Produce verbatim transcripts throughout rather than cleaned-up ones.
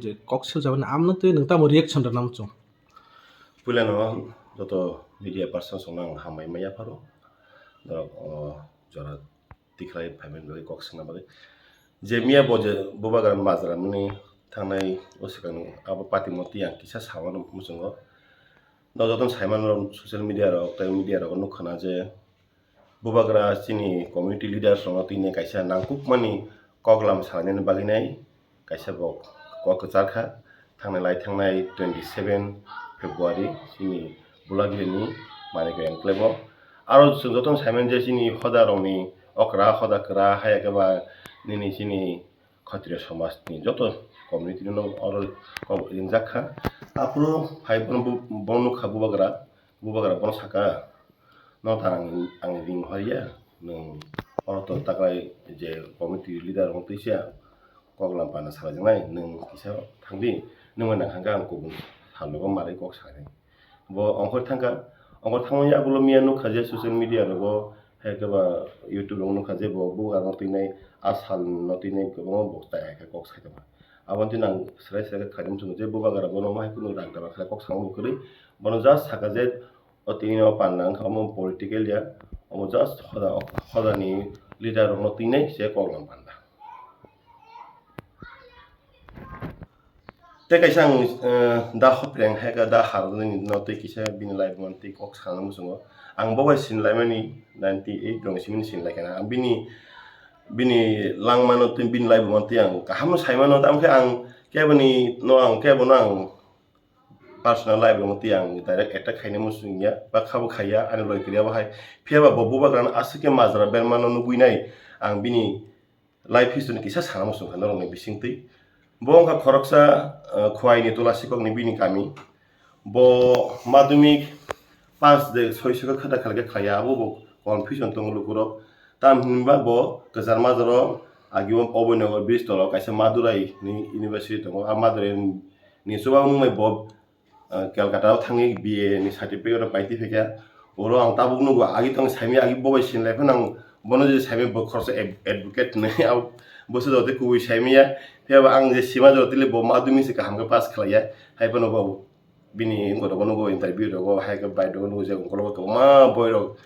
je kok sel jabani amno twi nwng tamo reaction rwna muchung? Puilano joto media person songno ang hambai maya pharo. Norok, o, jora tikhlai phaimani bagwi kok swngna bagwi. Je miya bo je bubagra majra mani thangnai o swkang abo patimo twi ang kisa samano muchungo. No jotono saimano social media rok tei media rogo nukha na je bubagra chini community leaders rokno tini kaisa nangkukmani koklam salainani bagwi nai kaisa bo kok kwchar kha. Thangnai lai thangnai twenty seven February chini Bulagiri ni Manikya enclave o. Aro chwng jotono saimano je chini hoda rokni okra hoda kwra haya khe ba nini chini Khatriya somaj ni joto community no oro kok ringjak kha. Aphuru hai bono bu-, bono nukha bubagra, bubagra bono saka, "No ta ang, ang ring horiya, nwng oro to taklai je community leader rok twi siya koklam pana salaijaknai, nwng kisa thangdi, nwng bai nang kha ang kubun sal rogo malai kok saknai." Bo ongkhor thangkha, ongkhor thangmani yagulo miya nukha je social media rogo, hai khe ba YouTube rogo nukha je bo bubagra no twinai, a sal no twinai kwbangma bo chaya khe kok sai tongkha. Aboni twi ang swrai swrai khe khaidi muchungo je bubagra bono omo hai kunu rang daba khlai kok sangma bo kwrwi. Bono just saka je o tini o panda wngkha omo political ya, omo just hoda, hodani leader rokno twinai se koklam panda. Tei kaisa ang, eh, da Hopreng hai khe da Harnini no tei kisa bini live man tei kok sana muchungo. Ang bo bai sinlaimani ninety eight rong simini sinlai khe na. Ang bini, bini langmano tei bini live man tei ang kaham no saimano, tamo khe ang keboni no ang kebo no ang personal live rong tei ang direct attack khaina muchung ya ba khabo khaiya ani loi kiriya bo hai. Phiya ba bo bubagrano aswk khe majra bermano nugui nai ang bini life history ni kisa sana muchung kha norokni bisingtwi. Bo wngkha khoroksa, eh, Khowai ni Tulasikok ni bini kami. Bo madhyamik pass de soi soi khe khata khalai khe khlaiya, abo bo confusion tongo lukurok. Tam hinba bo kwchar majaro agi o Oboi Nagar bridge tolo kaisa Madurai ni university tongo. A Madurai ni chubago wngmai bo ah, Calcutta o thangwi B A ni certificate rok pai twi phaikha. Oro ang tabuk nugo, agi tong saimaya, agi bo bai sinlai phano ang bono je saimaya bo khoroksa ad-, advocate hinwi, abo bwsajwk tei kubui saimaya. Phiya ba ang je sima jora tei le bo madhyamik se kaham khe pass khlaiya. Hai phano bo bini wngkha rogo nugo interview rogo, hai khe bai rogo nugo je ukolog o kwbangma boi rok,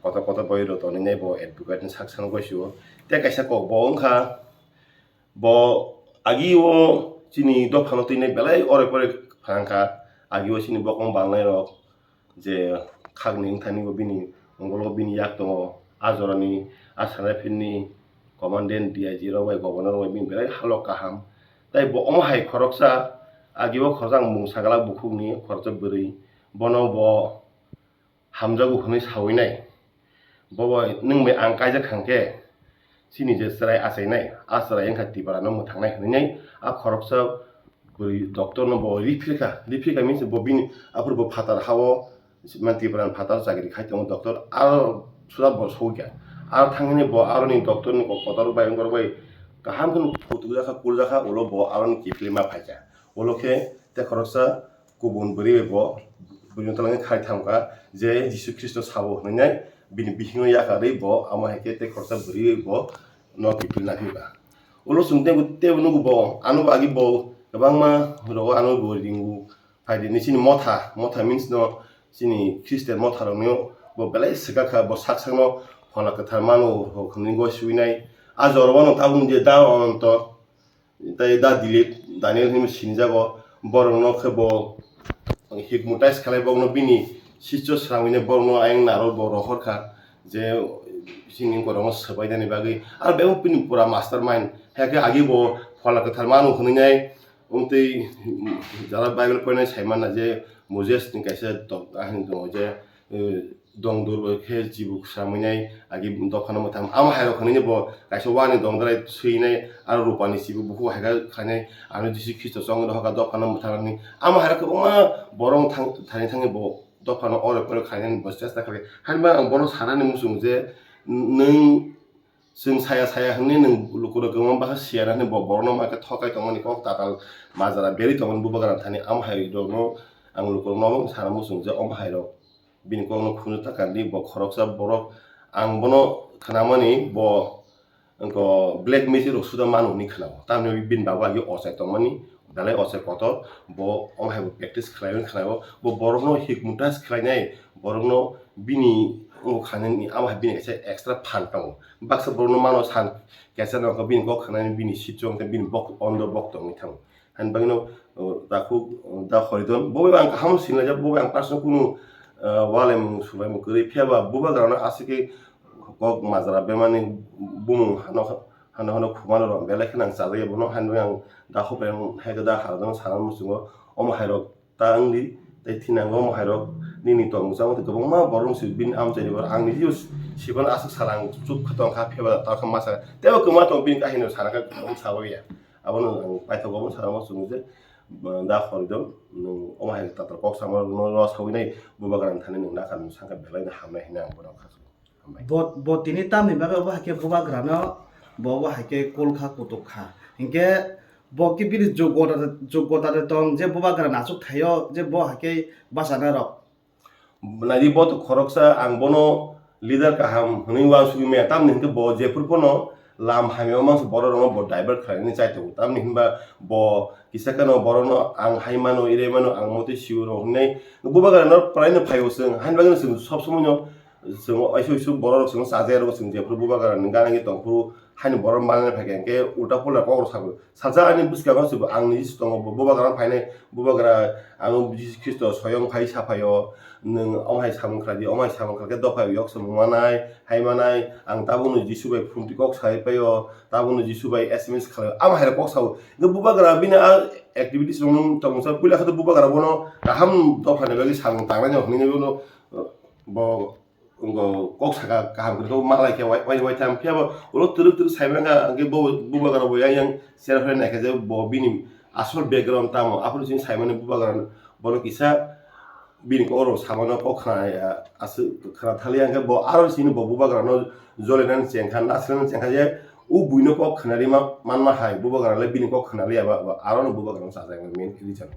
kotor kotor boi rok tonwi nai bo advocate ni sak sano goi sio. Tei kaisa kok bo wngkha, Bo agi o chini dophano twinai belai oroi poroi phrang kha. Agi o chini bokong bangnairok je khakni wngthani bo bini mungkolo bini yak tongo. A jorani a Saraphirni commandant D I G rok bai governor rok bai bini belai halok kaham. Tai bo omo hai khoroksa, agi o khoroksa ang mung saglak bukhukni khoroksa bwrwi. Bono bo hamjago hwnwi sawi nai. Bobo nwng bai ang kaijak kha hwn khe chini je chwrai achainai, a chwrai wngkha Tiprano mwthangnai hwnwi nai a khoroksa bwrwi doctor no bo riphrikha, riphrikha means bo bini aphuru bo phatar ha-o man Tiprani phatar chakri khai tongo doctor, aro suda bo sokya. Aro thangwi bo aroni doctor ni kotor bai wngkor bai kaham khe kutukjakha, kuljakha, ulo bo aroni kiphilwi ma phaikha. Ulo khe tei khoroksa kubun bwrwi bai bo bwrwino twlangwi khai thamkha je Jisu Khristo sabo hwnwi nai bini bisingo yakarwi bo amo hai khe tei khoroksa bwrwi bai bo no kiphil naphikha. Ulo chwng teibo, teibo nugo bo ano agi bo kwbangma rogo ano bo ringo phaidi hinwi chini motha, motha means no chini Christian motha rokno bo belai swkakha, bo sak sakno Phola Kwthar mano hwnwi goi suinai. A jorao no tabuk je da ononto Tei da Dilip, Daniel hinwi sinijago, borokno khe bo hypnotize khlai, borokno bini sischo srangwini borokno ayang naro bo rohorkha je chini borokno swbainani bagwi. Aro bebak bini pura master mind, hakhe agi bo Phola Kwthar mano hwnwi nai wngtwi jara Bible porinai sai manna je Moses ni kaisa tok ahini tongo je, eh, dong dur bai khe chibuk samui nai agi dophano mwthang. Amo hai rok hinui bo kaisa wani dong drai sui nai, aro rupa ni chibuk bukhuk hai khe khainai, ano Jisu Khristo chong dohor kha dophano mwthang ni. Amo hai rok kwbangma borok thang, thani thangwi bo dophano oro pore khainani bo chesta khlai. Haino ang bono sanani muchung je nwng chwng saya saya hinui nwng lukurok kwbangma baksa siya nani bo borokno ma khe thokai tongmani kok tatal majra berwi tongmani bubagra thani. Amo hai rokno ang lukurokno sana muchung je omo hai rok bini kokno khunju ta kandi, bo khoroksa borok, ang bono khnamani bo wngkha black magic rok suda mano hinwi khnao, tamni bini babu agi ochai tongmani, Belai ochai kotor, bo omo hai bo practice khlaiwi khlaio, bo borokno hypnotize khlainai, borokno bini wngo khanani amo hai bini kaisa extra phan tongo. Baksa borokno mano san kaisa nokho bini kok khanani bini sitwng tei bini bok ondo bok tongwi thango. Hani bagwino, uh, takhuk, uh, da Horidon, bo bai ang kaham sinlaijak, bo bai ang personal kunu, uh, walai mung sulai mung kwrwi phiya ba bubagrano aswk khe kok majra bemani bumung hano hano hano khumano rok belai kheno ang chajakya bono, hani bagwi ang da Horidon hai khe da Horidon sana muchungo omo hai rok ta wngdi, tei thinango omo hai rok nini tongmung chamo tei kwbangma borok wngsi bini amchaini borok ang nini sibano aswk sal ang chuk kha tongkha phiya ba ta khe masa tei bo kwma tong bini kahini sana khe omo sawi ya. Abono ang paithago, omo sana muchungo je, uh, da Horidon, nwng omo hai tatar kok sama rok no sawi nai bubagrani thani nwng nakha nwng sangkha belai no hamnai hinwi ang bono kha. Hambai. Bo, bo tini tamni bagwi obo hai khe bubagrano bo obo hai khe kul kha, kutuk kha. Hinkhe bo khe bini jogota, jogota de tong je bubagra achuk thaio je bo hai khe bachana rok. Naidi bo to khoroksa ang bono leader kaham hwnwi uansugwi maya, tamni hinkhe bo jephru phano lam hamya o mangsa borok rokno bo divert khlainani chai tongo. Tamni hinba bo kisa kheno borokno ang hai mano, irai mano, ang motwi sio rw hwnwi bubagrano palaino phaio chwng. Hani bagwino chwng sob somoino chwng oisu oisu borok rok chwng chajakya rw chwng jephru bubagrani gana gini tongphuru haino borok manna phaikha hinkhe ulta pulta kok rw sago. Sajak ani bwskango se bo ang niji se tongo, bo bubagra phainai, bubagra ang Jisu Khristo soyong phai saphaio, nwng omo hai samung khlai di, omo hai samung khlai khe dopha yok samung manai, hai manai, ang tabukno Jisu bai phone twi kok sai paio, tabukno Jisu bai S M S khlaio, amo hai rok kok sao. Hwnkhe bubagra bini a activities rok nwng tongmungsa puila khe bubagra bono kaham dophani bagwi samung tangnai hwnwi bono, bo Wngkha kok saka kaham kwrwkhe malai khe wai wai wai tham phiya bo ulo twrwk twrwk sai mangkha, hwnkhe bo bubagra bo yang yang chera phai naikha je bo bini asol background tamo, aphuru chini saimani bubagra bono kisa bini kok rok samano kok khna ya aswk khna thaliya, hwnkhe bo aro chini bo bubagrano jolinani chengkha, nasrani chengkha je o buino kok khna rima manma hai bubagra le bini kok khna liya ba, ba aro no bubagrano chajak main reason.